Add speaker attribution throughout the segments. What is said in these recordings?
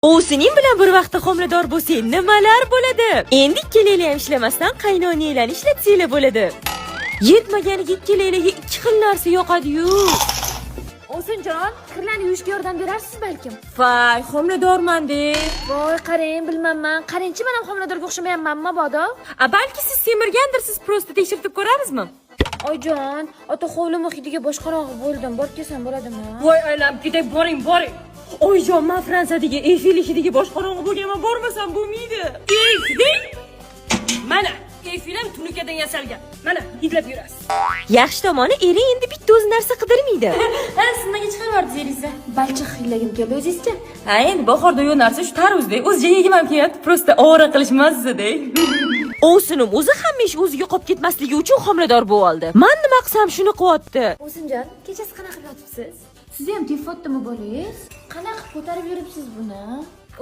Speaker 1: O'zining bilan bir vaqtda homilador bo'lsang, nimalar bo'ladi? Endi ikkalanglar ham ishlamasdan qaynonanglarni ishlatsanglar bo'ladi. Yetmaganiga ikkalanglarga ikki xil narsa yoqadi-yu.
Speaker 2: Osinjon, kirlarni yuvishga yordam berarsiz balkim?
Speaker 1: Voy, homiladorman-de.
Speaker 2: Voy, qarang, bilmayman. Qarangchi, men ham homiladorga o'xshamayapmanmi mabodo?
Speaker 1: A, balki siz semirgandirsiz, просто tekshirtib ko'ramizmi?
Speaker 2: Oyijon, ota hovli muhitiga boshqarog'i bo'ldim. Borib kelsam bo'ladimi?
Speaker 1: Voy, aylanib ketay, boring, boring. Oyijon, man Fransiyadagi Eyfel hidiga boshqarog'i bo'lganman, bormasam bo'lmaydi.
Speaker 3: Eyfel? Mana, Eyfel ham tunukadan yasalgan. Mana, hidlab yurasiz.
Speaker 1: Yaxshi tomoni, ering endi bitta o'zi narsa qidirmaydi.
Speaker 2: Ha, siz nimaga chiqaryapsiz eringizni? Balchiq hidlagim keldi, o'zingizchi?
Speaker 1: Ha, endi bahorda yo'q narsa shu tarvuzda. O'zicha yegim ham kelyapti, просто ovora qilish mazzada. Ovsinim o'zi hamma ish o'ziga qolib ketmasligi uchun homilador bo'lib oldi. Man nima qilsam, shuni qilyapti.
Speaker 2: Osinjon, kechasi qanaqa qilib yotibsiz? Sizni ham tepyaptimi bolangiz? Qanaqa qilib ko'tarib yuribsiz buni?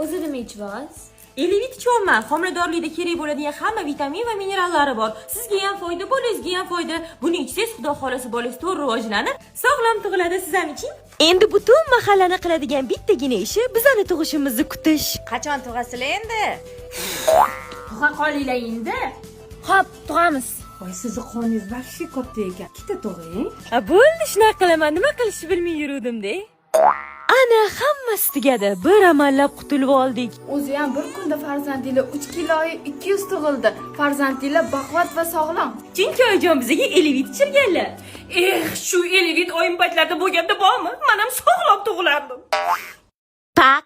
Speaker 2: O'zi nima ichyapsiz?
Speaker 1: Elevit ichyapman. Homiladorlikda kerak bo'ladigan hamma vitamin va minerallari bor. Sizga ham foyda, bolangizga ham foyda. Buni ichsangiz, Xudo xolasa, bolangiz to'g'ri rivojlanib, sog'lom tug'iladi. Siz ham iching. Endi butun mahallani qiladigan bittagina ishi bizani tug'ishimizni kutish.
Speaker 4: Qachon tug'asizlar endi?
Speaker 2: Tug'a qolinglar endi. Xo'p, tug'amiz.
Speaker 5: Voy, sizni qoningiz вообще katta ekan. Ikkita tug'ing.
Speaker 1: Ha, bo'ldi, shunaqa qilaman. Nima qilishni bilmay yuruvdim-de. Ana, hammasi tugadi. Bir amallab qutulib oldik.
Speaker 6: O'zi ham bir kunda farzandinglar 3 kilo 200 tug'ildi. Farzandinglar baquvvat va sog'lom.
Speaker 1: Chunki oyijon bizga Elevit ichirganlar.
Speaker 3: Eh, shu Elevit oyim paytlarida bo'lganda bormi? Man ham sog'lom tug'ilardim.
Speaker 1: Paq.